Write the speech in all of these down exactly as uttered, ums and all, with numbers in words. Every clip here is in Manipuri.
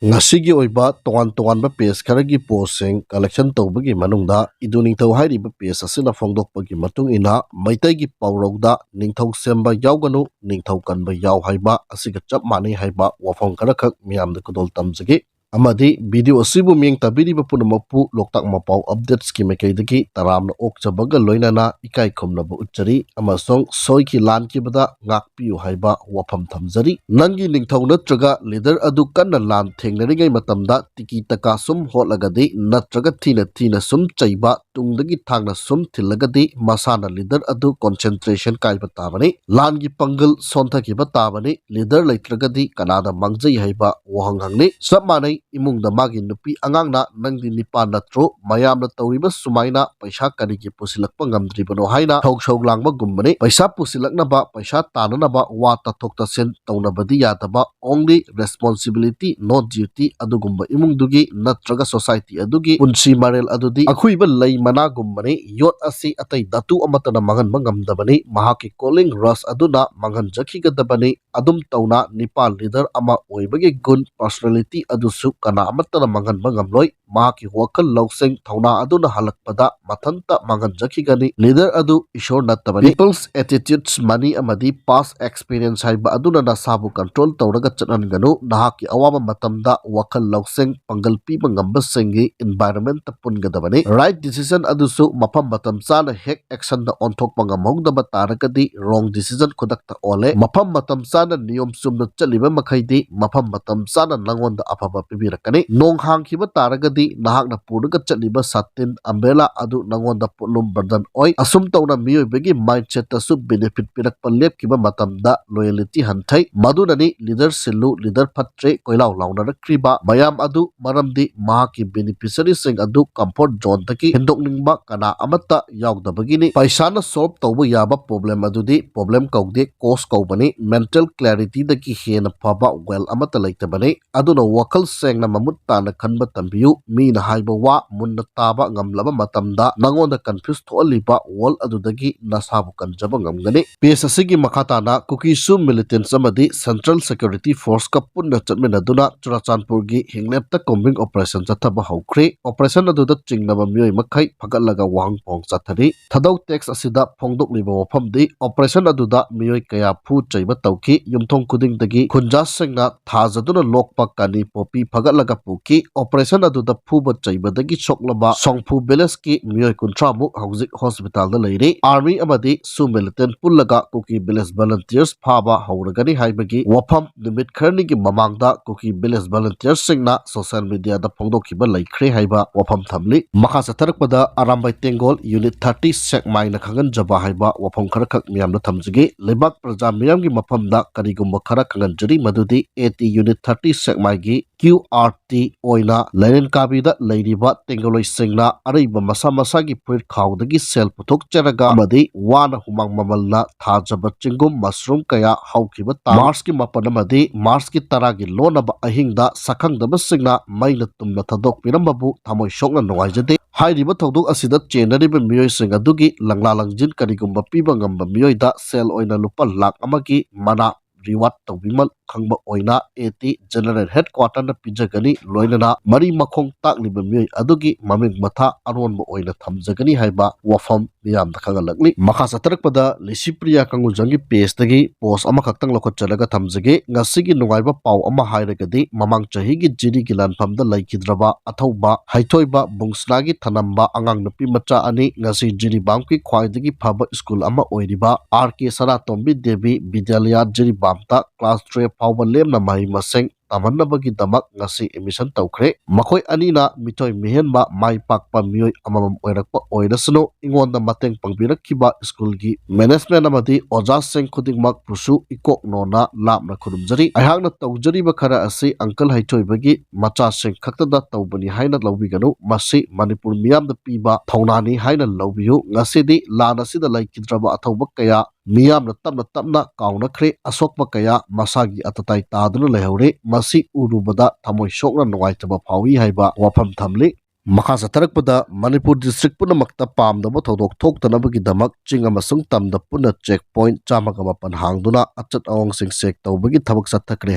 ꯉꯁꯤꯒꯤ ꯑꯣꯏꯕ ꯇꯣꯉꯥꯟ ꯇꯣꯉꯥꯟꯕ ꯄꯦꯖ ꯈꯔꯒꯤ ꯄꯣꯁꯁꯤꯡ ꯀꯂꯦꯛꯁꯟ ꯇꯧꯕꯒꯤ ꯃꯅꯨꯡꯗ ꯏꯗꯨ ꯅꯤꯡꯊꯧ ꯍꯥꯏꯔꯤꯕ ꯄꯦꯖ ꯑꯁꯤꯅ ꯐꯣꯡꯗꯣꯛꯄꯒꯤ ꯃꯇꯨꯡ ꯏꯟꯅ ꯃꯩꯇꯩꯒꯤ ꯄꯥꯎꯔꯧꯗ ꯅꯤꯡꯊꯧ ꯁꯦꯝꯕ ꯌꯥꯎꯒꯅꯨ, ꯅꯤꯡꯊꯧ ꯀꯟꯕ ꯌꯥꯎ ꯍꯥꯏꯕ ꯑꯁꯤꯒ ꯆꯞ ꯃꯥꯟꯅꯩ ꯍꯥꯏꯕ ꯋꯥꯐꯝ ꯈꯔꯈꯛ ꯃꯤꯌꯥꯝꯗ ꯈꯨꯗꯣꯜ ꯇꯝꯖꯒꯦ꯫ ꯑꯃꯗꯤ ꯚꯤꯗꯤꯑꯣ ꯑꯁꯤꯕꯨ ꯃꯤꯠꯌꯦꯡ ꯇꯥꯕꯤꯔꯤꯕ ꯄꯨꯝꯅꯃꯛꯄꯨ ꯂꯣꯛꯇꯥꯛ ꯃꯄꯥꯎ ꯑꯞꯗꯦꯠꯁꯀꯤ ꯃꯥꯏꯀꯩꯗꯒꯤ ꯇꯔꯥꯝꯅ ꯑꯣꯛꯆꯕꯒ ꯂꯣꯏꯅꯅ ꯏꯀꯥꯏ ꯈꯨꯝꯅꯕ ꯎꯠꯆꯔꯤ ꯑꯃꯁꯨꯡ ꯁꯣꯏꯈꯤ ꯂꯥꯟꯈꯤꯕꯗ ꯉꯥꯛꯄꯤꯌꯨ ꯍꯥꯏꯕ ꯋꯥꯐꯝ ꯊꯝꯖꯔꯤ꯫ ꯅꯪꯒꯤ ꯅꯤꯡꯊꯧ ꯅꯠꯇ꯭ꯔꯒ ꯂꯤꯗꯔ ꯑꯗꯨ ꯀꯟꯅ ꯂꯥꯟ ꯊꯦꯡꯅꯔꯤꯉꯩ ꯃꯇꯝꯗ ꯇꯤꯀꯤ ꯇꯀꯥ ꯁꯨꯝ ꯍꯣꯠꯂꯒꯗꯤ ꯅꯠꯇ꯭ꯔꯒ ꯊꯤꯅ ꯊꯤꯅ ꯁꯨꯝ ꯆꯩꯕ, ꯇꯨꯡꯗꯒꯤ ꯊꯥꯡꯅ ꯁꯨꯝ ꯊꯤꯜꯂꯒꯗꯤ ꯃꯁꯥꯅ ꯂꯤꯗꯔ ꯑꯗꯨ ꯀꯣꯟꯁꯦꯟꯇ꯭ꯔꯦꯁꯟ ꯀꯥꯏꯕ ꯇꯥꯕꯅꯤ꯫ ꯂꯥꯟꯒꯤ ꯄꯥꯡꯒꯜ ꯁꯣꯟꯊꯈꯤꯕ ꯇꯥꯕꯅꯤ꯫ ꯂꯤꯗꯔ ꯂꯩꯇ꯭ꯔꯒꯗꯤ ꯀꯅꯥꯗ ꯃꯥꯡꯖꯩ ꯍꯥꯏꯕ ꯋꯥꯍꯪ ꯍꯪꯂꯤ꯫ ꯆꯞ ꯃꯥꯟꯅꯩ, ꯏꯃꯨꯡꯗ ꯃꯥꯒꯤ ꯅꯨꯄꯤ ꯑꯉꯥꯡꯅ ꯅꯪꯗꯤ ꯅꯤꯄꯥ ꯅꯠꯇ꯭ꯔꯣ? ꯃꯌꯥꯝꯅ ꯇꯧꯔꯤꯕ ꯁꯨꯃꯥꯏꯅ ꯄꯩꯁꯥ ꯀꯔꯤꯒꯤ ꯄꯨꯁꯤꯜꯂꯛꯄ ꯉꯝꯗ꯭ꯔꯤꯕꯅꯣ ꯍꯥꯏꯅ ꯊꯧ ꯁꯧ ꯂꯥꯡꯕꯒꯨꯝꯕꯅꯤ꯫ ꯄꯩꯁꯥ ꯄꯨꯁꯤꯜꯂꯛꯅꯕ, ꯄꯩꯁꯥ ꯇꯥꯅꯅꯕ ꯋꯥ ꯇꯥꯊꯣꯛ ꯇꯥꯁꯤꯟ ꯇꯧꯅꯕꯗꯤ ꯌꯥꯗꯕ, only responsibility, no duty, ꯑꯗꯨꯒꯨꯝꯕ ꯏꯃꯨꯡꯗꯨꯒꯤ ꯅꯠꯇ꯭ꯔꯒ ꯁꯣꯁꯥꯏꯇꯤ ꯑꯗꯨꯒꯤ ꯄꯨꯟꯁꯤ ꯃꯔꯦꯜ ꯑꯗꯨꯗꯤ ꯑꯈꯨꯏꯕ ꯂꯩ ꯃꯅꯥꯒꯨꯝꯕꯅꯤ꯫ ꯌꯣꯠ ꯑꯁꯤ ꯑꯇꯩ ꯙꯥꯇꯨ ꯑꯃꯠꯇꯅ ꯃꯥꯡꯍꯟꯕ ꯉꯝꯗꯕꯅꯤ꯫ ꯃꯍꯥꯛꯀꯤ ꯀꯣꯂꯤꯡ ꯔꯁ ꯑꯗꯨꯅ ꯃꯥꯡꯍꯟꯖꯈꯤꯒꯗꯕꯅꯤ꯫ ꯑꯗꯨꯝ ꯇꯧꯅ ꯅꯤꯄꯥ ꯂꯤꯗꯔ ꯑꯃ ꯑꯣꯏꯕꯒꯤ ꯒꯨꯟ, ꯄꯔꯁꯣꯅꯦꯂꯤꯇꯤ ꯑꯗꯨꯁꯨ ꯀꯅꯥ ꯑꯃꯠꯇꯅ ꯃꯥꯡꯍꯟꯕ ꯉꯝꯂꯣꯏ꯫ ꯃꯍꯥꯛꯀꯤ ꯋꯥꯈꯜ ꯂꯧꯁꯤꯡ ꯊꯧꯅꯥ ꯑꯗꯨꯅ ꯍꯜꯂꯛꯄꯗ ꯃꯊꯟꯇ ꯃꯥꯡꯍꯟꯖꯈꯤꯒꯅꯤ꯫ ꯂꯤꯗꯔ ꯑꯗꯨ ꯏꯁꯣꯔ ꯅꯠꯇꯕꯅꯤ꯫ People's attitudes, money ꯑꯃꯗꯤ past experience ꯍꯥꯏꯕ ꯑꯗꯨꯅ ꯅꯁꯥꯕꯨ ꯀꯟꯇ꯭ꯔꯣꯜ ꯇꯧꯔꯒ ꯆꯠꯍꯟꯒꯅꯨ꯫ ꯅꯍꯥꯛꯀꯤ ꯑꯋꯥꯕ ꯃꯇꯝꯗ ꯋꯥꯈꯜ ꯂꯧꯁꯤꯡ ꯄꯥꯡꯒꯜ ꯄꯤꯕ ꯉꯝꯕꯁꯤꯡꯒꯤ ꯏꯟꯚꯥꯏꯔꯣꯟꯃꯦꯟꯇ ꯄꯨꯟꯒꯗꯕꯅꯤ꯫ ꯔꯥꯏꯠ ꯗꯤꯁꯤꯖꯟ ꯑꯗꯨꯁꯨ ꯃꯐꯝ ꯃꯇꯝ ꯆꯥꯅ ꯍꯦꯛ ꯑꯦꯛꯁꯟꯗ ꯑꯣꯟꯊꯣꯛꯄ ꯉꯝꯍꯧꯗꯕ ꯇꯥꯔꯒꯗꯤ ꯔꯣꯡ ꯗꯤꯁꯤꯖꯟ ꯈꯨꯗꯛꯇ ꯑꯣꯜꯂꯦ꯫ ꯃꯐꯝ ꯃꯇꯝ ꯆꯥꯅ ꯅꯤꯌꯣꯝ ꯆꯨꯝꯅ ꯆꯠꯂꯤꯕ ꯃꯈꯩꯗꯤ ꯃꯐꯝ ꯃꯇꯝ ꯆꯥꯅ ꯅꯉꯣꯟꯗ ꯑꯐꯕ ꯄꯤꯕꯤꯔꯛꯀꯅꯤ꯫ ꯅꯣꯡ ꯍꯥꯡꯈꯤꯕ ꯇꯥꯔꯒꯗꯤ ꯅꯍꯥꯛꯅ ꯄꯨꯔꯒ ꯆꯠꯂꯤꯕ ꯁꯥꯇꯤꯟ, ꯑꯝꯕ꯭ꯔꯦꯂꯥ ꯑꯗꯨ ꯅꯉꯣꯟꯗ ꯄꯣꯠꯂꯨꯝ ꯕꯔꯗꯟ ꯑꯣꯏ꯫ ꯑꯁꯨꯝ ꯇꯧꯅ ꯃꯤꯑꯣꯏꯕꯒꯤ ꯃꯥꯏꯟꯁꯦꯠꯇꯁꯨ ꯕꯦꯅꯤꯐꯤꯠ ꯄꯤꯔꯛꯄ ꯂꯦꯞꯈꯤꯕ ꯃꯇꯝꯗ ꯂꯣꯌꯦꯂꯤꯇꯤ ꯍꯟꯊꯩ꯫ ꯃꯗꯨꯅꯅꯤ ꯂꯤꯗꯔ ꯁꯤꯜꯂꯨ, ꯂꯤꯗꯔ ꯐꯠꯇ꯭ꯔꯦ, ꯀꯣꯏꯂꯥꯎ ꯂꯥꯎꯅꯔꯛꯇ꯭ꯔꯤꯕ ꯃꯌꯥꯝ ꯑꯗꯨ꯫ ꯃꯔꯝꯗꯤ ꯃꯍꯥꯛꯀꯤ ꯕꯦꯅꯤꯐꯤꯁꯔꯤꯁꯤꯡ ꯑꯗꯨ ꯀꯝꯐꯣꯔꯠ ꯖꯣꯟꯗꯒꯤ ꯍꯦꯟꯗꯣꯛꯅꯤꯡꯕ ꯀꯅꯥ ꯑꯃꯠꯇ ꯌꯥꯎꯗꯕꯒꯤꯅꯤ꯫ ꯄꯩꯁꯥꯅ ꯁꯣꯜꯕ ꯇꯧꯕ ꯌꯥꯕ ꯄ꯭ꯔꯣꯕ꯭ꯂꯦꯝ ꯑꯗꯨꯗꯤ ꯄ꯭ꯔꯣꯕ꯭ꯂꯦꯝ ꯀꯧꯗꯦ, ꯀꯣꯁ ꯀꯧꯕꯅꯤ꯫ ꯃꯦꯟꯇꯦꯜ ꯀ꯭ꯂꯦꯔꯤꯇꯤꯗꯒꯤ ꯍꯦꯟꯅ ꯐꯕ ꯋꯦꯜ ꯑꯃꯠꯇ ꯂꯩꯇꯕꯅꯤ꯫ ꯑꯗꯨꯅ ꯋꯥꯈꯜ ꯁꯦꯡ ꯁꯦꯡꯅ ꯃꯃꯨꯠ ꯇꯥꯅ ꯈꯟꯕ ꯇꯝꯕꯤꯌꯨ꯫ ꯃꯤꯅ ꯍꯥꯏꯕ ꯋꯥ ꯃꯨꯟꯅ ꯇꯥꯕ ꯉꯝꯂꯕ ꯃꯇꯝꯗ ꯅꯉꯣꯟꯗ confuse ꯊꯣꯛꯍꯜꯂꯤꯕ world ꯑꯗꯨꯗꯒꯤ ꯅꯁꯥꯕꯨ ꯀꯟꯖꯕ ꯉꯝꯒꯅꯤ꯫ Page ꯑꯁꯤꯒꯤ ꯃꯈꯥ ꯇꯥꯅ ꯀꯨꯀꯤ ꯁꯨ militants ꯑꯃꯗꯤ Central Security Force ꯀ ꯄꯨꯟꯅ ꯆꯠꯃꯤꯟꯅꯗꯨꯅ ꯆꯨꯔꯥꯆꯥꯟꯄꯨꯔꯒꯤ ꯍꯤꯡꯂꯦꯞꯇ combing operation ꯆꯠꯊꯕ ꯍꯧꯈ꯭ꯔꯦ꯫ Operation ꯑꯗꯨꯗ ꯆꯤꯡꯅꯕ ꯃꯤꯑꯣꯏ ꯃꯈꯩ ꯐꯒꯠꯂꯒ ꯋꯥꯍꯪ ꯄꯥꯎ ꯆꯠꯊꯔꯤ꯫ ꯊꯥꯗꯧ text ꯑꯁꯤꯗ ꯐꯣꯡꯗꯣꯛꯂꯤꯕ ꯋꯥꯐꯝꯗꯤ operation ꯑꯗꯨꯗ ꯃꯤꯑꯣꯏ ꯀꯌꯥ ꯐꯨ ꯆꯩꯕ ꯇꯧꯈꯤ꯫ ꯌꯨꯝꯊꯣꯡ ꯈꯨꯗꯤꯡꯗꯒꯤ ꯈꯨꯟꯖꯥꯁꯤꯡꯅ ꯊꯥꯖꯗꯨꯅ ꯂꯣꯛꯄ ꯀꯥꯅꯤ ꯄꯣꯄꯤ ꯐꯒꯠꯂꯒ ꯄꯨꯈꯤ꯫ Operation ꯑꯗꯨꯗ ꯐꯨꯕ ꯆꯩꯕꯗꯒꯤ ꯁꯣꯛꯂꯕ ꯁꯣꯡꯐꯨ village ꯀꯤ ꯃꯤꯑꯣꯏ ꯀꯨꯟꯊ꯭ꯔꯥ ꯃꯨꯛ ꯍꯧꯖꯤꯛ hospital ꯗ ꯂꯩꯔꯤ꯫ Army ꯑꯃꯗꯤ ꯁꯨ militant ꯄꯨꯜꯂꯒ ꯀꯨꯀꯤ village volunteers ꯐꯥꯕ ꯍꯧꯔꯒꯅꯤ ꯍꯥꯏꯕꯒꯤ ꯋꯥꯐꯝ ꯅꯨꯃꯤꯠ ꯈꯔꯅꯤꯒꯤ ꯃꯃꯥꯡꯗ ꯀꯨꯀꯤ village volunteers ꯁꯤꯡꯅ social media ꯗ ꯐꯣꯡꯗꯣꯛꯈꯤꯕ ꯂꯩꯈ꯭ꯔꯦ ꯍꯥꯏꯕ ꯋꯥꯐꯝ ꯊꯝꯂꯤ꯫ ꯃꯈꯥ ꯆꯠꯊꯔꯛꯄꯗ ꯑꯔꯥꯝꯕꯥꯏ ꯇꯦꯡꯒꯣꯜ unit thirty ꯁꯦꯛꯃꯥꯏꯅ ꯈꯪꯍꯟꯖꯕ ꯍꯥꯏꯕ ꯋꯥꯐꯝ ꯈꯔꯈꯛ ꯃꯤꯌꯥꯝꯗ ꯊꯝꯖꯒꯦ꯫ ꯂꯩꯕꯥꯛ ꯄ꯭ꯔꯖꯥ ꯃꯤꯌꯥꯝꯒꯤ ꯃꯐꯝꯗ ꯀꯔꯤꯒꯨꯝꯕ ꯈꯔ ꯈꯪꯍꯟꯖꯔꯤ, ꯃꯗꯨꯗꯤ AT unit thirty ꯁꯦꯛꯃꯥꯏꯒꯤ Q R T ꯑꯣꯏꯅ ꯂꯥꯏꯔꯦꯟ ꯀꯥꯕꯤꯗ ꯂꯩꯔꯤꯕ ꯇꯦꯡꯒꯣꯂꯣꯏꯁꯤꯡꯅ ꯑꯔꯩꯕ ꯃꯁꯥ ꯃꯁꯥꯒꯤ ꯐꯨꯔꯤꯠ ꯈꯥꯎꯗꯒꯤ ꯁꯦꯜ ꯄꯨꯊꯣꯛꯆꯔꯒ ꯑꯃꯗꯤ ꯋꯥꯅ ꯍꯨꯃꯥꯡ ꯃꯃꯜꯅ ꯊꯥꯖꯕ ꯆꯦꯡꯒꯨꯝ, mushroom ꯀꯌꯥ ꯍꯧꯈꯤꯕ ꯇꯥꯡ March ꯀꯤ ꯃꯥꯄꯟ ꯑꯃꯗꯤ March ꯀꯤ ꯇꯔꯥꯒꯤ ꯂꯣꯟꯅꯕ ꯑꯍꯤꯡꯗ ꯁꯛꯈꯪꯗꯕꯁꯤꯡꯅ ꯃꯩꯅ ꯇꯨꯝꯅ ꯊꯥꯗꯣꯛꯄꯤꯔꯝꯕꯕꯨ ꯊꯃꯣꯏ ꯁꯣꯛꯅ ꯅꯨꯡꯉꯥꯏꯖꯗꯦ꯫ ꯍꯥꯏꯔꯤꯕ ꯊꯧꯗꯣꯛ ꯑꯁꯤꯗ ꯆꯦꯟꯅꯔꯤꯕ ꯃꯤꯑꯣꯏꯁꯤꯡ ꯑꯗꯨꯒꯤ ꯂꯪꯂꯥ ꯂꯪꯖꯤꯟ ꯀꯔꯤꯒꯨꯝꯕ ꯄꯤꯕ ꯉꯝꯕ ꯃꯤꯑꯣꯏꯗ ꯁꯦꯜ ꯑꯣꯏꯅ ꯂꯨꯄꯥ ꯂꯥꯈ ꯑꯃꯒꯤ ꯃꯅꯥ reward ꯇꯧꯕꯤꯃꯜ ꯈꯪꯕ ꯑꯣꯏꯅ AT General Headquarter ꯅ ꯄꯤꯖꯒꯅꯤ꯫ ꯂꯣꯏꯅꯅ ꯃꯔꯤ ꯃꯈꯣꯡ ꯇꯥꯛꯂꯤꯕ ꯃꯤꯑꯣꯏ ꯑꯗꯨꯒꯤ ꯃꯃꯤꯡ ꯃꯊꯥ ꯑꯔꯣꯟꯕ ꯑꯣꯏꯅ ꯊꯝꯖꯒꯅꯤ ꯍꯥꯏꯕ ꯋꯥꯐꯝ ꯃꯤꯌꯥꯝꯗ ꯈꯪꯍꯜꯂꯛꯂꯤ꯫ ꯃꯈꯥ ꯆꯠꯊꯔꯛꯄꯗ ꯂꯤꯁꯤꯄ꯭ꯔꯤꯌꯥ ꯀꯪꯒꯨꯖꯝꯒꯤ page ꯇꯒꯤ post ꯑꯃꯈꯛꯇꯪ ꯂꯧꯈꯠꯆꯔꯒ ꯊꯝꯖꯒꯦ꯫ ꯉꯁꯤꯒꯤ ꯅꯨꯡꯉꯥꯏꯕ ꯄꯥꯎ ꯑꯃ ꯍꯥꯏꯔꯒꯗꯤ ꯃꯃꯥꯡ ꯆꯍꯤꯒꯤ ꯖꯤꯔꯤꯒꯤ ꯂꯥꯟꯐꯝꯗ ꯂꯩꯈꯤꯗ꯭ꯔꯕ ꯑꯊꯧꯕ ꯍꯩꯊꯣꯏꯕ ꯕꯨꯡꯁꯅꯥꯒꯤ ꯊꯅꯝꯕ ꯑꯉꯥꯡ ꯅꯨꯄꯤ ꯃꯆꯥ ꯑꯅꯤ ꯉꯁꯤ ꯖꯤꯔꯤꯕꯥꯝꯒꯤ ꯈ꯭ꯋꯥꯏꯗꯒꯤ ꯐꯕ school ꯑꯃ ꯑꯣꯏꯔꯤꯕ R K ꯁꯅꯥꯇꯣꯝꯕꯤ ꯗꯦꯕꯤ ꯕꯤꯗ꯭ꯌꯥꯂꯌꯥ ꯖꯤꯔꯤꯕꯥꯝꯗ class twelve ꯐꯥꯎꯕ ꯂꯦꯝꯅ ꯃꯍꯩ ꯃꯁꯤꯡ ꯇꯝꯍꯟꯅꯕꯒꯤꯗꯃꯛ ꯉꯁꯤ admission ꯇꯧꯈ꯭ꯔꯦ꯫ ꯃꯈꯣꯏ ꯑꯅꯤꯅ ꯃꯤꯊꯣꯏ ꯃꯤꯍꯦꯟꯕ ꯃꯥꯏ ꯄꯥꯛꯄ ꯃꯤꯑꯣꯏ ꯑꯃꯃꯝ ꯑꯣꯏꯔꯛꯄ ꯑꯣꯏꯔꯁꯅꯨ꯫ ꯑꯩꯉꯣꯟꯗ ꯃꯇꯦꯡ ꯄꯥꯡꯕꯤꯔꯛꯈꯤꯕ school ꯒꯤ management ꯑꯃꯗꯤ ꯑꯣꯖꯥꯁꯤꯡ ꯈꯨꯗꯤꯡꯃꯛꯄꯨꯁꯨ ꯏꯀꯣꯛ ꯅꯣꯟꯅ ꯂꯥꯞꯅ ꯈꯨꯔꯨꯝꯖꯔꯤ꯫ ꯑꯩꯍꯥꯛꯅ ꯇꯧꯖꯔꯤꯕ ꯈꯔ ꯑꯁꯤ uncle ꯍꯩꯊꯣꯏꯕꯒꯤ ꯃꯆꯥꯁꯤꯡ ꯈꯛꯇꯗ ꯇꯧꯕꯅꯤ ꯍꯥꯏꯅ ꯂꯧꯕꯤꯒꯅꯨ꯫ ꯃꯁꯤ ꯃꯅꯤꯄꯨꯔ ꯃꯤꯌꯥꯝꯗ ꯄꯤꯕ ꯊꯧꯅꯥꯅꯤ ꯍꯥꯏꯅ ꯂꯧꯕꯤꯌꯨ꯫ ꯉꯁꯤꯗꯤ ꯂꯥꯟ ꯑꯁꯤꯗ ꯂꯩꯈꯤꯗ꯭ꯔꯕ ꯑꯊꯧꯕ ꯀꯌꯥ ꯃꯤꯌꯥꯝꯅ ꯇꯞꯅ ꯇꯞꯅ ꯀꯥꯎꯅꯈ꯭ꯔꯦ꯫ ꯑꯁꯣꯛꯄ ꯀꯌꯥ ꯃꯁꯥꯒꯤ ꯑꯇꯇꯥꯏ ꯇꯥꯗꯨꯅ ꯂꯩꯍꯧꯔꯦ꯫ ꯃꯁꯤ ꯎꯔꯨꯕꯗ ꯊꯃꯣꯏ ꯁꯣꯛꯅ ꯅꯨꯡꯉꯥꯏꯇꯕ ꯐꯥꯎꯏ ꯍꯥꯏꯕ ꯋꯥꯐꯝ ꯊꯝꯂꯤ꯫ ꯃꯈꯥ ꯆꯠꯊꯔꯛꯄꯗ, ꯃꯅꯤꯄꯨꯔ district ꯄꯨꯝꯅꯃꯛꯇ ꯄꯥꯝꯗꯕ ꯊꯧꯗꯣꯛ ꯊꯣꯛꯇꯅꯕꯒꯤꯗꯃꯛ ꯆꯤꯡ ꯑꯃꯁꯨꯡ ꯇꯝꯗ ꯄꯨꯟꯅ check point ꯆꯥꯝꯃꯒ ꯃꯥꯄꯟ ꯍꯥꯡꯗꯨꯅ ꯑꯆꯠ ꯑꯋꯣꯡꯁꯤꯡ check ꯇꯧꯕꯒꯤ ꯊꯕꯛ ꯆꯠꯊꯈ꯭ꯔꯦ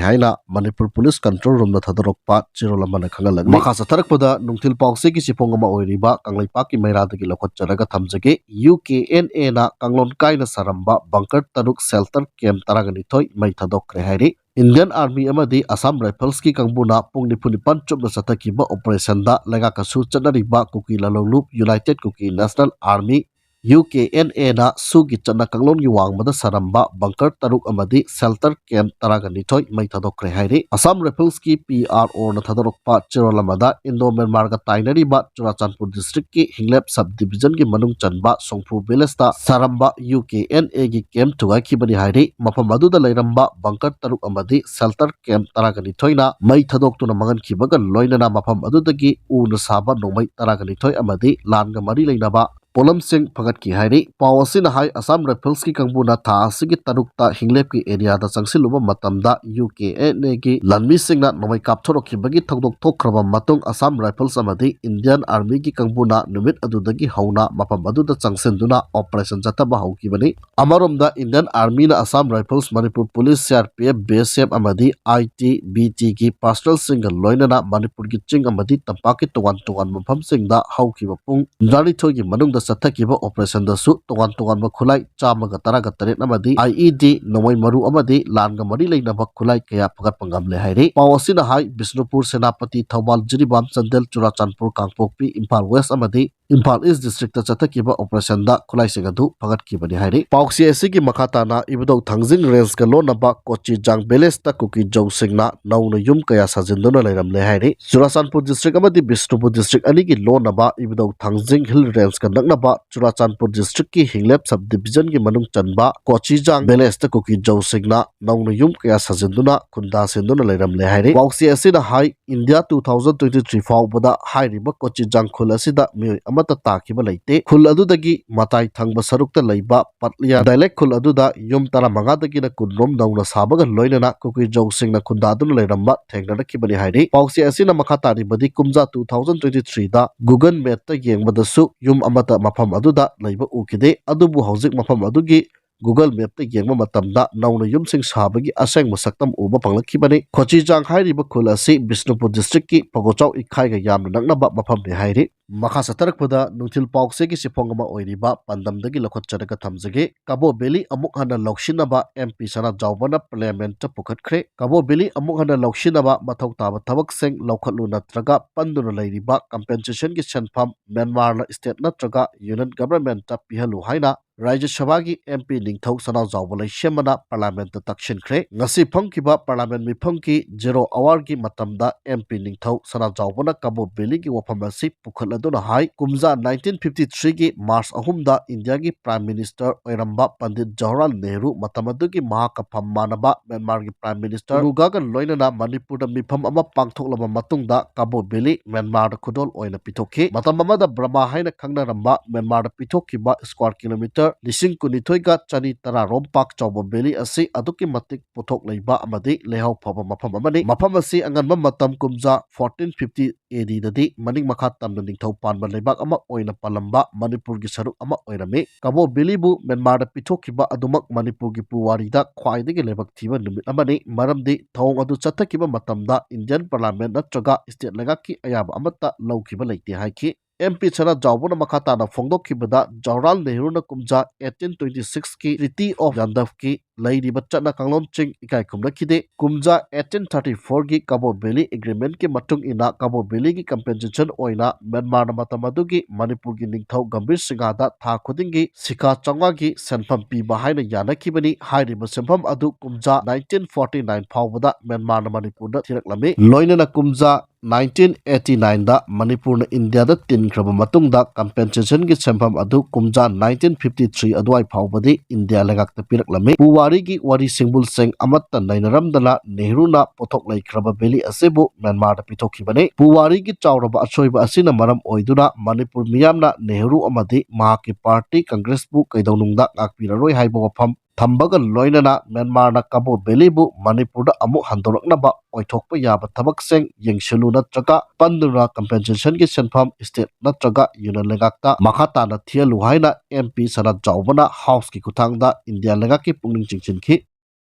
ꯍꯥꯏꯅ ꯃꯅꯤꯄꯨꯔ Police Control Roomꯅ ꯊꯥꯗꯣꯔꯛꯄ ꯆꯦꯔꯣꯜ ꯑꯃꯅ ꯈꯪꯍꯜꯂꯛꯂꯤ꯫ ꯃꯈꯥ ꯆꯠꯊꯔꯛꯄꯗ, ꯅꯨꯡꯊꯤꯜ ꯄꯥꯎꯆꯦꯒꯤ ꯆꯤꯐꯣꯡ ꯑꯃ ꯑꯣꯏꯔꯤꯕ ꯀꯪꯂꯩꯄꯥꯛꯀꯤ ꯃꯩꯔꯥꯗꯒꯤ ꯂꯧꯈꯠꯆꯔꯒ ꯊꯝꯖꯒꯦ꯫ UKNAꯅ ꯀꯥꯡꯂꯣꯟ ꯀꯥꯏꯅ ꯁꯥꯔꯝꯕ bunker ꯇꯔꯨꯛ, shelter camp ꯇꯔꯥꯒ ꯅꯤꯊꯣꯏ ꯃꯩ ꯊꯥꯗꯣꯛꯈ꯭ꯔꯦ ꯍꯥꯏꯔꯤ꯫ Indian Army ꯑꯃꯗꯤ Assam Riflesꯀꯤ ꯀꯥꯡꯕꯨꯅ ꯄꯨꯡ ꯅꯤꯐꯨ ꯅꯤꯄꯥꯟ ꯆꯨꯞꯅ ꯆꯠꯊꯈꯤꯕ operationꯗ ꯂꯩꯉꯥꯛꯀꯁꯨ ꯆꯠꯅꯔꯤꯕ ꯀꯨꯀꯤ ꯂꯥꯂꯣꯡꯂꯨꯞ United Kuki National Army, UKNAꯅ ꯁꯨꯒꯤ ꯆꯠꯅ ꯀꯥꯡꯂꯣꯟꯒꯤ ꯋꯥꯡꯃꯗ ꯁꯥꯔꯝꯕ bunker ꯇꯔꯨꯛ ꯑꯃꯗꯤ shelter camp ꯇꯔꯥꯒ ꯅꯤꯊꯣꯏ ꯃꯩ ꯊꯥꯗꯣꯛꯈ꯭ꯔꯦ ꯍꯥꯏꯔꯤ꯫ Assam Riflesꯀꯤ PROꯅ ꯊꯥꯗꯣꯔꯛꯄ ꯆꯦꯔꯣꯜ ꯑꯃꯗ, Indo Myanmarꯒ ꯇꯥꯏꯅꯔꯤꯕ ꯆꯨꯔꯥꯆꯥꯟꯄꯨꯔ districtꯀꯤ ꯍꯤꯡꯂꯦꯞ sub divisionꯒꯤ ꯃꯅꯨꯡ ꯆꯟꯕ ꯁꯣꯡꯐꯨ villageꯇ ꯁꯥꯔꯝꯕ UKNAꯒꯤ camp ꯊꯨꯒꯥꯏꯈꯤꯕꯅꯤ ꯍꯥꯏꯔꯤ꯫ ꯃꯐꯝ ꯑꯗꯨꯗ ꯂꯩꯔꯝꯕ bunker ꯇꯔꯨꯛ ꯑꯃꯗꯤ shelter camp ꯇꯔꯥꯒ ꯅꯤꯊꯣꯏꯅ ꯃꯩ ꯊꯥꯗꯣꯛꯇꯨꯅ ꯃꯥꯡꯍꯟꯈꯤꯕꯒ ꯂꯣꯏꯅꯅ ꯃꯐꯝ ꯑꯗꯨꯗꯒꯤ ꯎꯅ ꯁꯥꯕ ꯅꯣꯡꯃꯩ ꯇꯔꯥꯒ ꯅꯤꯊꯣꯏ ꯑꯃꯗꯤ ꯂꯥꯟꯒ ꯃꯔꯤ ꯂꯩꯅꯕ ꯄꯣꯠꯂꯝꯁꯤꯡ ꯐꯒꯠꯈꯤ ꯍꯥꯏꯔꯤ꯫ ꯄꯥꯎ ꯑꯁꯤꯅ ꯍꯥꯏ, Assam Riflesꯀꯤ ꯀꯥꯡꯕꯨꯅ ꯊꯥ ꯑꯁꯤꯒꯤ ꯇꯔꯨꯛꯇ ꯍꯤꯡꯂꯦꯞꯀꯤ areaꯗ ꯆꯪꯁꯤꯜꯂꯨꯕ ꯃꯇꯝꯗ UKNAꯒꯤ ꯂꯥꯟꯃꯤꯁꯤꯡꯅ ꯅꯣꯡꯃꯩ ꯀꯥꯞꯊꯣꯔꯛꯈꯤꯕꯒꯤ ꯊꯧꯗꯣꯛ ꯊꯣꯛꯈ꯭ꯔꯕ ꯃꯇꯨꯡ, Assam Rifles ꯑꯃꯗꯤ Indian Armyꯒꯤ ꯀꯥꯡꯕꯨꯅ ꯅꯨꯃꯤꯠ ꯑꯗꯨꯗꯒꯤ ꯍꯧꯅ ꯃꯐꯝ ꯑꯗꯨꯗ ꯆꯪꯁꯤꯟꯗꯨꯅ operation ꯆꯠꯊꯕ ꯍꯧꯈꯤꯕꯅꯤ꯫ ꯑꯃꯔꯣꯝꯗ, Indian Armyꯅ Assam Rifles, Manipur Police, CRPF, BSF ꯑꯃꯗꯤ ITBPꯒꯤ personnelꯁꯤꯡꯒ ꯂꯣꯏꯅꯅ ꯃꯅꯤꯄꯨꯔꯒꯤ ꯆꯤꯡ ꯑꯃꯗꯤ ꯇꯝꯄꯥꯛꯀꯤ ꯇꯣꯉꯥꯟ ꯇꯣꯉꯥꯟꯕ ꯃꯐꯝꯁꯤꯡꯗ ꯍꯧꯈꯤꯕ ꯄꯨꯡ ꯍꯨꯝꯗ꯭ꯔꯥꯅꯤꯊꯣꯏꯒꯤ ꯃꯅꯨꯡꯗ ꯆꯠꯊꯈꯤꯕ operationꯗꯁꯨ ꯇꯣꯉꯥꯟ ꯇꯣꯉꯥꯟꯕ ꯈꯨꯠꯂꯥꯏ ꯆꯥꯝꯃꯒ ꯇꯔꯥꯒ ꯇꯔꯦꯠ ꯑꯃꯗꯤ IED, ꯅꯣꯡꯃꯩ ꯃꯔꯨ ꯑꯃꯗꯤ ꯂꯥꯟꯒ ꯃꯔꯤ ꯂꯩꯅꯕ ꯈꯨꯠꯂꯥꯏ ꯀꯌꯥ ꯐꯒꯠꯄ ꯉꯝꯂꯦ ꯍꯥꯏꯔꯤ꯫ ꯄꯥꯎ ꯑꯁꯤꯅ ꯍꯥꯏ, ꯕꯤꯁꯅꯨꯄꯨꯔ, ꯁꯦꯅꯥꯄꯇꯤ, ꯊꯧꯕꯥꯜ, ꯖꯤꯔꯤꯕꯥꯝ, ꯆꯥꯟꯗꯦꯜ, ꯆꯨꯔꯥꯆꯥꯟꯄꯨꯔ, ꯀꯥꯡꯄꯣꯛꯄꯤ, ꯏꯝꯐꯥꯜ West ꯑꯃꯗꯤ ꯏꯝꯐꯥꯜ East districtꯇ ꯆꯠꯊꯈꯤꯕ operationꯗ ꯈꯨꯠꯂꯥꯏꯁꯤꯡ ꯑꯗꯨ ꯐꯒꯠꯈꯤꯕꯅꯤ ꯍꯥꯏꯔꯤ꯫ ꯄꯥꯎꯆꯦ ꯑꯁꯤꯒꯤ ꯃꯈꯥ ꯇꯥꯅ, ꯏꯕꯨꯙꯧ ꯊꯥꯡꯖꯤꯡ rangeꯀ ꯂꯣꯟꯅꯕ ꯀꯣꯆꯤꯖꯥꯡ villageꯇ ꯀꯨꯀꯤ ꯖꯧꯁꯤꯡꯅ ꯅꯧꯅ ꯌꯨꯝ ꯀꯌꯥ ꯁꯥꯖꯤꯟꯗꯨꯅ ꯂꯩꯔꯝꯂꯦ ꯍꯥꯏꯔꯤ꯫ ꯆꯨꯔꯥꯆꯥꯟꯄꯨꯔ district ꯑꯃꯗꯤ ꯕꯤꯁꯅꯨꯄꯨꯔ district ꯑꯅꯤꯒꯤ ꯂꯣꯟꯅꯕ ꯏꯕꯨꯙꯧ ꯊꯥꯡꯖꯤꯡ Hill Rangeꯀ ꯅꯛꯅꯕ ꯆꯨꯔꯥꯆꯥꯟꯄꯨꯔ districtꯀꯤ ꯍꯤꯡꯂꯦꯞ sub divisionꯒꯤ ꯃꯅꯨꯡ ꯆꯟꯕ ꯀꯣꯆꯤꯖꯥꯡ villageꯇ ꯀꯨꯀꯤ ꯖꯧꯁꯤꯡꯅ ꯅꯧꯅ ꯌꯨꯝ ꯀꯌꯥ ꯁꯥꯖꯤꯟꯗꯨꯅ ꯈꯨꯟꯗꯥ ꯁꯦꯟꯗꯨꯅ ꯂꯩꯔꯝꯂꯦ ꯍꯥꯏꯔꯤ꯫ ꯄꯥꯎꯆꯦ ꯑꯁꯤꯅ ꯍꯥꯏ, India two thousand twenty three ꯐꯥꯎꯕꯗ ꯍꯥꯏꯔꯤꯕ ꯀꯣꯆꯤꯖꯥꯡ ꯈꯨꯜ ꯑꯁꯤꯗ ꯃꯤꯑꯣꯏ ꯑꯃꯠꯇ ꯇꯥꯈꯤꯕ ꯂꯩꯇꯦ꯫ ꯈꯨꯜ ꯑꯗꯨꯗꯒꯤ ꯃꯇꯥꯏ ꯊꯪꯕ ꯁꯔꯨꯛꯇ ꯂꯩꯕ ꯄꯠꯂꯤꯌꯥ dialect ꯈꯨꯜ ꯑꯗꯨꯗ ꯌꯨꯝ ꯇꯔꯥꯃꯉꯥꯗꯒꯤꯅ ꯀꯨꯟꯔꯣꯝ ꯅꯧꯅ ꯁꯥꯕꯒ ꯂꯣꯏꯅꯅ ꯀꯨꯀꯤꯖꯧꯁꯤꯡꯅ ꯈꯨꯟꯗꯥꯗꯨꯅ ꯂꯩꯔꯝꯕ ꯊꯦꯡꯅꯔꯛꯈꯤꯕꯅꯤ ꯍꯥꯏꯔꯤ꯫ ꯄꯥꯎꯆꯦ ꯑꯁꯤꯅ ꯃꯈꯥ ꯇꯥꯔꯤꯕꯗꯤ ꯀꯨꯝꯖꯥ two thousand twenty three ꯗ Google Map ꯇ ꯌꯦꯡꯕꯗꯁꯨ ꯌꯨꯝ ꯑꯃꯠꯇ ꯃꯐꯝ ꯑꯗꯨꯗ ꯂꯩꯕ ꯎꯈꯤꯗꯦ꯫ ꯑꯗꯨꯕꯨ ꯍꯧꯖꯤꯛ ꯃꯐꯝ ꯑꯗꯨꯒꯤ Google Map ꯇ ꯌꯦꯡꯕ ꯃꯇꯝꯗ ꯅꯧꯅ ꯌꯨꯝꯁꯤꯡ ꯁꯥꯕꯒꯤ ꯑꯁꯦꯡꯕ ꯁꯛꯇꯝ ꯎꯕ ꯐꯪꯂꯛꯈꯤꯕꯅꯤ꯫ ꯈꯣꯆꯤꯖꯥꯡ ꯍꯥꯏꯔꯤꯕ ꯈꯨꯜ ꯑꯁꯤ ꯕꯤꯁꯅꯨꯄꯨꯔ district ꯀꯤ ꯐꯒꯣꯆꯥꯎ ꯏꯈꯥꯏꯒ ꯌꯥꯝꯅ ꯅꯛꯅꯕ ꯃꯐꯝꯅꯤ ꯍꯥꯏꯔꯤ꯫ ꯃꯈꯥ ꯆꯠꯊꯔꯛꯄꯗ ꯅꯨꯡꯊꯤꯜ ꯄꯥꯎꯆꯦꯒꯤ ꯆꯦꯐꯣꯡ ꯑꯃ ꯑꯣꯏꯔꯤꯕ ꯄꯥꯟꯗꯝꯗꯒꯤ ꯂꯧꯈꯠꯆꯔꯒ ꯊꯝꯖꯒꯦ꯫ ꯀꯕꯣ Valley ꯑꯃꯨꯛ ꯍꯟꯅ ꯂꯧꯁꯤꯟꯅꯕ M P ꯁꯅꯥꯖꯥꯎꯕꯅ Parliament ꯇ ꯄꯨꯈꯠꯈ꯭ꯔꯦ꯫ ꯀꯕꯣ Valley ꯑꯃꯨꯛ ꯍꯟꯅ ꯂꯧꯁꯤꯟꯅꯕ ꯃꯊꯧ ꯇꯥꯕ ꯊꯕꯛꯁꯤꯡ ꯂꯧꯈꯠꯂꯨ ꯅꯠꯇ꯭ꯔꯒ ꯄꯟꯗꯨꯅ ꯂꯩꯔꯤꯕ compensation ꯒꯤ ꯁꯦꯟꯐꯝ ꯃ꯭ꯌꯥꯟꯃꯥꯔꯅ state ꯅꯠꯇ꯭ꯔꯒ Union Government ꯇ ꯄꯤꯍꯜꯂꯨ ꯍꯥꯏꯅ ꯔꯥꯖ꯭ꯌ ꯁꯚꯥꯒꯤ M P ꯅꯤꯡꯊꯧ ꯁꯅꯥꯖꯥꯎꯕ ꯂꯩꯁꯦꯝꯕꯅ Parliament ꯇ ꯇꯛꯁꯤꯟꯈ꯭ꯔꯦ꯫ ꯉꯁꯤ ꯐꯝꯈꯤꯕ Parliament ꯃꯤꯐꯝꯒꯤ zero hour ꯒꯤ ꯃꯇꯝꯗ M P ꯅꯤꯡꯊꯧ ꯁꯅꯥꯖꯥꯎꯕꯅ ꯀꯕꯣ Valley ꯒꯤ ꯋꯥꯐꯝ ꯑꯁꯤ ꯄꯨꯈꯠꯂꯗꯨꯅ ꯍꯥꯏ, ꯀꯨꯝꯖꯥ nineteen fifty three ꯒꯤ March ꯑꯍꯨꯝꯗ ꯏꯟꯗꯤꯌꯥꯒꯤ Prime Minister ꯑꯣꯏꯔꯝꯕ ꯄꯟꯗꯤꯠ ꯖꯋꯥꯍꯔꯂꯥꯜ ꯅꯦꯍꯔꯨ, ꯃꯇꯝ ꯑꯗꯨꯒꯤ ꯃꯍꯥꯛꯀ ꯐꯝ ꯃꯥꯟꯅꯕ ꯃ꯭ꯌꯥꯟꯃꯥꯔꯒꯤ Prime Minister ꯇꯨꯂꯨꯒꯥꯒ ꯂꯣꯏꯅꯅ ꯃꯅꯤꯄꯨꯔꯗ ꯃꯤꯐꯝ ꯑꯃ ꯄꯥꯡꯊꯣꯛꯂꯕ ꯃꯇꯨꯡꯗ ꯀꯕꯣ Valley ꯃ꯭ꯌꯥꯟꯃꯥꯔꯗ ꯈꯨꯗꯣꯜ ꯑꯣꯏꯅ ꯄꯤꯊꯣꯛꯈꯤ꯫ ꯃꯇꯝ ꯑꯃꯗ ꯕꯔꯃꯥ ꯍꯥꯏꯅ ꯈꯪꯅꯔꯝꯕ ꯃ꯭ꯌꯥꯟꯃꯥꯔꯗ ꯄꯤꯊꯣꯛꯈꯤꯕ square kilometre ꯂꯤꯁꯤꯡ ꯀꯨꯟꯅꯤꯊꯣꯏꯒ ꯆꯅꯤ ꯇꯔꯥ ꯔꯣꯝ ꯄꯥꯛ ꯆꯥꯎꯕ valley ꯑꯁꯤ ꯑꯗꯨꯛꯀꯤ ꯃꯇꯤꯛ ꯄꯣꯠꯊꯣꯛ ꯂꯩꯕ ꯑꯃꯗꯤ ꯂꯩꯍꯥꯎ ꯐꯕ ꯃꯐꯝ ꯑꯃꯅꯤ꯫ ꯃꯐꯝ ꯑꯁꯤ ꯑꯉꯟꯕ ꯃꯇꯝ ꯀꯨꯝꯖꯥ fourteen fifty A D ꯗꯗꯤ ꯃꯅꯤꯡ ꯃꯈꯥ ꯇꯝꯅ ꯅꯤꯡꯊꯧ ꯄꯥꯟꯕ ꯂꯩꯕꯥꯛ ꯑꯃ ꯑꯣꯏꯅ ꯄꯥꯜꯂꯝꯕ ꯃꯅꯤꯄꯨꯔꯒꯤ ꯁꯔꯨꯛ ꯑꯃ ꯑꯣꯏꯔꯝꯃꯤ꯫ ꯀꯕꯣ Valley ꯕꯨ ꯃ꯭ꯌꯥꯟꯃꯥꯔꯗ ꯄꯤꯊꯣꯛꯈꯤꯕ ꯑꯗꯨꯃꯛ ꯃꯅꯤꯄꯨꯔꯒꯤ ꯄꯨꯋꯥꯔꯤꯗ ꯈ꯭ꯋꯥꯏꯗꯒꯤ ꯂꯥꯏꯕꯛ ꯊꯤꯕ ꯅꯨꯃꯤꯠ ꯑꯃꯅꯤ, ꯃꯔꯝꯗꯤ ꯊꯧꯑꯣꯡ ꯑꯗꯨ ꯆꯠꯊꯈꯤꯕ ꯃꯇꯝꯗ Indian Parliament ꯅꯠꯇ꯭ꯔꯒ state ꯂꯩꯉꯥꯛꯀꯤ ꯑꯌꯥꯕ ꯑꯃꯠꯇ ꯂꯧꯈꯤꯕ ꯂꯩꯇꯦ ꯍꯥꯏꯈꯤ꯫ M P ꯁꯅꯥꯖꯥꯎꯕꯅ ꯃꯈꯥ ꯇꯥꯅ ꯐꯣꯡꯗꯣꯛꯈꯤꯕꯗ, ꯖꯋꯥꯍꯔꯂꯥꯜ ꯅꯦꯍꯔꯨꯅ ꯀꯨꯝꯖꯥ eighteen twenty six ꯀꯤ Treaty of Yandaf ꯀꯤ ꯂꯩꯔꯤꯕ ꯆꯠꯅ ꯀꯥꯡꯂꯣꯟꯁꯤꯡ ꯏꯀꯥꯏ ꯈꯨꯝꯅꯈꯤꯗꯦ꯫ ꯀꯨꯝꯖꯥ eighteen thirty four ꯒꯤ ꯀꯕꯣ Valley Agreement ꯀꯤ ꯃꯇꯨꯡ ꯏꯟꯅ ꯀꯕꯣ Valley ꯒꯤ compensation ꯑꯣꯏꯅ ꯃ꯭ꯌꯥꯟꯃꯥꯔꯅ ꯃꯇꯝ ꯑꯗꯨꯒꯤ ꯃꯅꯤꯄꯨꯔꯒꯤ ꯅꯤꯡꯊꯧ ꯒꯝꯚꯤꯔ ꯁꯤꯡꯍꯗ ꯊꯥ ꯈꯨꯗꯤꯡꯒꯤ ꯁꯤꯀꯥ ꯆꯥꯝꯃꯉꯥꯒꯤ ꯁꯦꯟꯐꯝ ꯄꯤꯕ ꯍꯥꯏꯅ ꯌꯥꯅꯈꯤꯕꯅꯤ꯫ ꯍꯥꯏꯔꯤꯕ ꯁꯦꯟꯐꯝ ꯑꯗꯨ ꯀꯨꯝꯖꯥ nineteen forty nine ꯐꯥꯎꯕꯗ ꯃ꯭ꯌꯥꯟꯃꯥꯔꯅ ꯃꯅꯤꯄꯨꯔꯗ ꯊꯤꯔꯛꯂꯝꯃꯤ꯫ ꯂꯣꯏꯅꯅ ꯀꯨꯝꯖꯥ ꯅꯥꯏꯟꯇꯤꯟ ꯑꯩꯠꯇꯤ ꯅꯥꯏꯟꯗ ꯃꯅꯤꯄꯨꯔꯅ ꯏꯟꯗꯤꯌꯥꯗ ꯇꯤꯟꯈ꯭ꯔꯕ ꯃꯇꯨꯡꯗ compensationꯒꯤ ꯁꯦꯟꯐꯝ ꯑꯗꯨ ꯀꯨꯝꯖꯥ ꯅꯥꯏꯟꯇꯤꯟ ꯐꯤꯐꯇꯤ ꯊ꯭ꯔꯤ ꯑꯗꯨꯋꯥꯏ ꯐꯥꯎꯕꯗꯤ ꯏꯟꯗꯤꯌꯥ ꯂꯩꯉꯥꯛꯇ ꯄꯤꯔꯛꯂꯝꯃꯤ꯫ ꯄꯨꯋꯥꯔꯤꯒꯤ ꯋꯥꯔꯤ ꯁꯤꯡꯕꯨꯜꯁꯤꯡ ꯑꯃꯠꯇ ꯅꯩꯅꯔꯝꯗꯅ ꯅꯦꯍꯔꯨꯅ ꯄꯣꯠꯊꯣꯛ ꯂꯩꯈ꯭ꯔꯕ valley ꯑꯁꯤꯕꯨ ꯃ꯭ꯌꯥꯟꯃꯥꯔꯗ ꯄꯤꯊꯣꯛꯈꯤꯕꯅꯤ꯫ ꯄꯨꯋꯥꯔꯤꯒꯤ ꯆꯥꯎꯔꯕ ꯑꯁꯣꯏꯕ ꯑꯁꯤꯅ ꯃꯔꯝ ꯑꯣꯏꯗꯨꯅ ꯃꯅꯤꯄꯨꯔ ꯃꯤꯌꯥꯝꯅ ꯅꯦꯍꯔꯨ ꯑꯃꯗꯤ ꯃꯍꯥꯛꯀꯤ ꯄꯥꯔꯇꯤ ꯀꯪꯒ꯭ꯔꯦꯁꯄꯨ ꯀꯩꯗꯧꯅꯨꯡꯗ ꯉꯥꯛꯄꯤꯔꯔꯣꯏ ꯍꯥꯏꯕ ꯋꯥꯐꯝ ꯊꯝꯕꯒ ꯂꯣꯏꯅꯅ ꯃ꯭ꯌꯥꯟꯃꯥꯔꯅ ꯀꯕꯣ valleyꯕꯨ ꯃꯅꯤꯄꯨꯔꯗ ꯑꯃꯨꯛ ꯍꯟꯗꯣꯔꯛꯅꯕ ꯑꯣꯏꯊꯣꯛꯄ ꯌꯥꯕ ꯊꯕꯛꯁꯤꯡ ꯌꯦꯡꯁꯤꯜꯂꯨ ꯅꯠꯇ꯭ꯔꯒ ꯄꯟꯗꯨꯅ compensationꯒꯤ ꯁꯦꯟꯐꯝ state ꯅꯠꯇ꯭ꯔꯒ union ꯂꯩꯉꯥꯛꯇ ꯃꯈꯥ ꯇꯥꯅ ꯊꯤꯍꯜꯂꯨ ꯍꯥꯏꯅ MP ꯁꯅꯥꯖꯥꯎꯕꯅ Houseꯀꯤ ꯈꯨꯠꯊꯥꯡꯗ ꯏꯟꯗꯤꯌꯥ ꯂꯩꯉꯥꯛꯀꯤ ꯄꯨꯛꯅꯤꯡ ꯆꯤꯡꯁꯤꯟꯈꯤ꯫